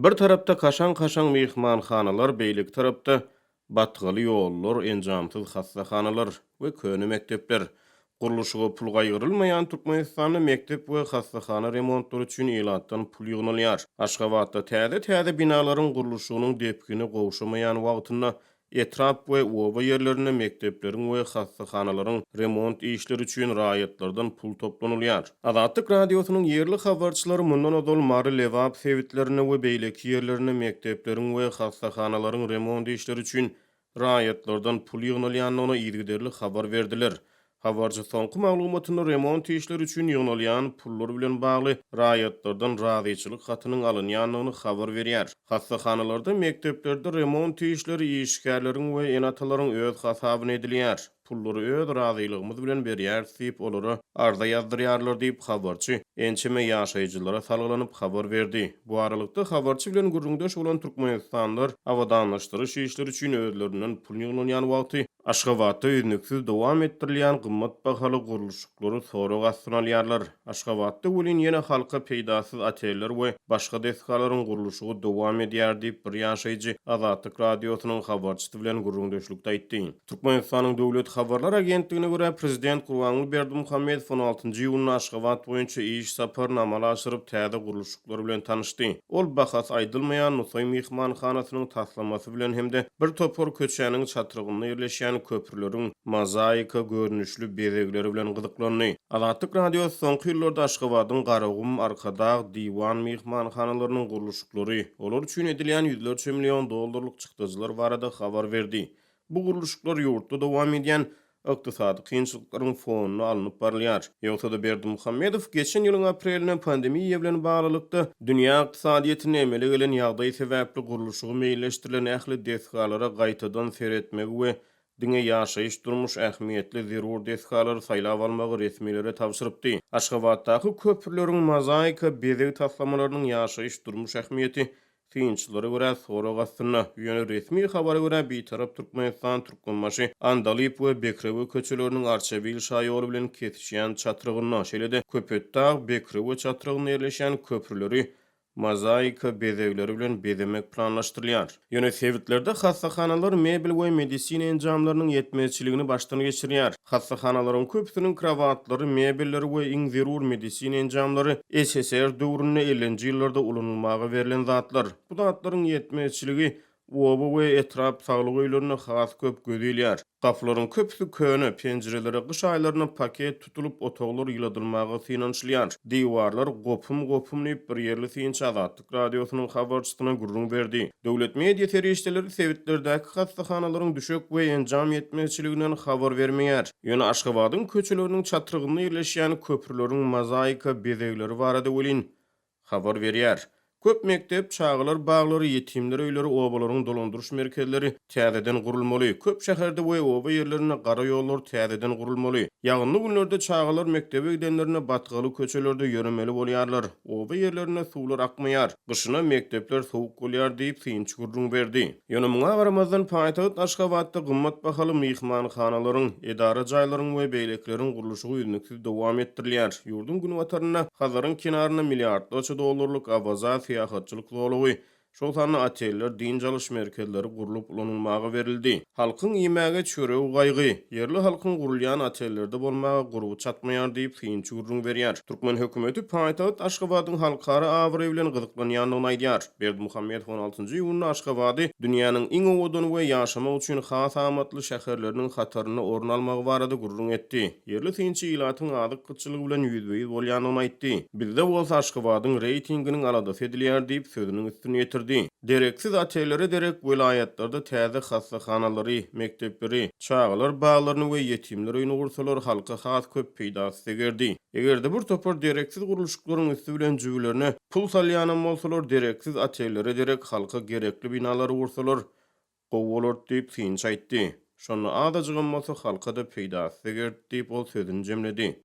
Bir tarapda kaşaň-kaşaň myhmanhanalar, beýleki tarapda batgaly ýollar, enjamsyz hassahanalar we köne mekdepler. Gurluşyga pul gaýgyrylmaýan Türkmenistanda mekdep we hassahana remontlary üçin ilatdan pul ýygnalýar. Aşgabatda täze-täze binalaryň gurluşygynyň depgini gowşamaýan wagtynda Etrap we oba ýerlerinde mekdepleriň we hassahanalaryň remont işleri üçin raýatlardan pul toplanylýar. Azatlyk Radiosynyň ýerli habarçylary mundan ozal Mary, Lebap sebitlerinde we beýleki ýerlerinde mekdepleriň we hassahanalaryň remont işleri üçin raýatlardan pul ýygnalýandygyny yzygiderli habar berdiler. Habarçy soňky maglumatynda remont işleri üçin ýygnalýan pullar bilen bagly raýatlardan razyçylyk hatynyň alynýandygyny habar berýär. Hassahanalarda, mekdeplerde remont işleri işgärleriň we ene-atalaryň öz hasabyna edilýär. Pullary öz razylygymyz bilen berýäris diýip, olara arza ýazdyrýarlar diýip, habarçy ençeme ýaşaýjylara salgylanyp habar berdi. Bu aralykda, habarçy bilen gürrüňdeş bolan türkmenistanlylar abadanlaşdyryş işleri üçin özlerinden pul ýygnalýan wagty, Aşgabatda üznüksiz dowam etdirilýän gymmat bahaly gurluşyklary sorag astyna alýarlar. Aşgabatda welin ýene halka peýdasyz oteller we başga desgalaryň gurluşygy dowam edýär diýip, bir ýaşaýjy Azatlyk Radiosynyň habarçysy bilen gürrüňdeşlikde aýtdy. Türkmenistanyň Döwlet habarlar agentligine görä, prezident Gurbanguly Berdimuhamedow on altynjy iýunda Aşgabat boýunça iş saparyny amala aşyryp, täze gurluşyklar bilen tanyşdy. Ol bahasy aýdylmaýan Nusaý myhmanhanasynyň taslamasy bilen hem-de bir topar köçäniň çatrygynda ýerleşýän köprüleriň mozaika görnüşli bezegleri bilen gyzyklandy. Azatlyk Radiosy soňky ýyllarda Aşgabadyň Garagum, Arkadag, Diwan myhmanhanalarynyň gurluşyklary, olar üçin edilýän ýüzlerçe million dollarlyk çykdajylar barada habar berdi. Bu gurluşyklar ýurtda dowam edýän ykdysady kynçylyklaryň fonunda alnyp barylýar. Ýogsa-da Berdimuhamedow geçen ýylyň aprelinde pandemiýa bilen baglylykda dünýä ykdysadyýetinde emele gelen ýagdaý sebäpli gurluşygy meýilleşdirilen ähli desgalara gaýtadan seretmegi we diňe ýaşaýyş-durmuş ähmiýetli zerur desgalary saýlap almagy resmilere tabşyrypdy. Aşgabatdaky köprüleriň mozaika bezeg taslamalarynyň ýaşaýyş-durmuş ähmiýeti Synçylara görä sorag astynda. Ýöne resmi habara görä Bitarap Türkmenistan, Türkmenbaşy, Andalyp we Bekrewe köçeleriniň Arçabil şaýoly bilen kesişýän çatrygynda, şeýle-de Köpetdag, Bekrewe çatrygynda ýerleşýän köprüleri mozaika bezegleri bilen bezemek planlaşdyrylýar. Ýöne sebitlerde hassahanalar mebel we medisina enjamlarynyň ýetmezçiligini başdan geçirýär. Hassahanalaryň köpüsiniň krowatlary, mebelleri we iň zerur medisina enjamlary SSR döwründe ellinji ýyllarda ulanylmaga berlen zatlar. Bu zatlaryň ýetmezçiligi oba we etrap saglyk öýlerinde has köp göz ilýär. Gapylaryň köpüsi köne, penjirelere gyş aýlarynda paket tutulyp, otaglar ýyladylmaga synanyşylýar. Diwarlar gopum-gopum diýip, bir ýerli synçy Azatlyk Radiosynyň habarçysyna gürrüň berdi. Döwlet media serişdeleri sebitlerdäki hassahanalaryň düşek we enjam ýetmezçiliginden habar bermeýär. Ýöne Aşgabadyň köçeleriniň çatrygynda ýerleşýän köprüleriň mozaika bezegleri barada welin, habar berýär. Köp mekdep, çagalar baglary, ýetimler öýleri, obalaryň dolandyryş merkezleri täzeden gurulmaly. Köp şäherde we oba ýerlerinde gara ýollar täzeden gurulmaly. Ýagynly günlerde çagalar mekdebe gidenlerinde batgaly köçelerde ýöremeli bolýarlar. Oba ýerlerinde suwlar akmaýar. Gyşyna mekdepler sowuk bolýar diýip, synçy gürrüň berdi. Ýöne muňa garamazdan, paýtagt Aşgabatda gymmat bahaly myhmanhanalaryň, edara jaýlaryň we beýlekileriň gurluşygy üznüksiz dowam etdirilýär. Ýurduň günbatarynda, Hazaryň kenarynda milliardlarça dollarlyk Awaza syýahatçylyk zolagy, şol sanda oteller, dynç alyş merkezleri gurlup ulanylmaga berildi. Halkyň iýmäge çöregi gaýgy. Ýerli halkyň gurulýan otellerde bolmaga gurby çatmaýar diýip, synçy gürrüň berýär. Türkmen hökümeti paýtagt Aşgabadyň halkara abraýy bilen gyzyklanýandygyny aýdýar. Berdimuhamedow on altynjy iýunda Aşgabady dünýäniň iň owadan we ýaşamak üçin has amatly şäherleriniň hatarynda orun almagy barada gürrüň etdi. Ýerli synçy ilatyň azyk gytçylygy bilen ýüzbe-ýüz bolýandygyny aýtdy. Bizde bolsa Aşgabadyň reýtinginiň aladasy edilýär diýip, sözüniň üstüni ýetirdi. Dereksiz otellere derek welaýatlarda täze hassahanalary, mekdepleri, çagalar baglaryny we ýetimler öýüni gursalar halka has köp peýdasy degerdi. Eger-de bir topar dereksiz gurluşyklaryň üsti bilen jübülerine pul salýanam bolsalar, dereksiz otellere derek halka gerekli binalary gursalar gowy bolardy diýip, synçy aýtdy. Şonda azajygam bolsa halka-da peýdasy degerdi diýip, ol sözüni jemledi.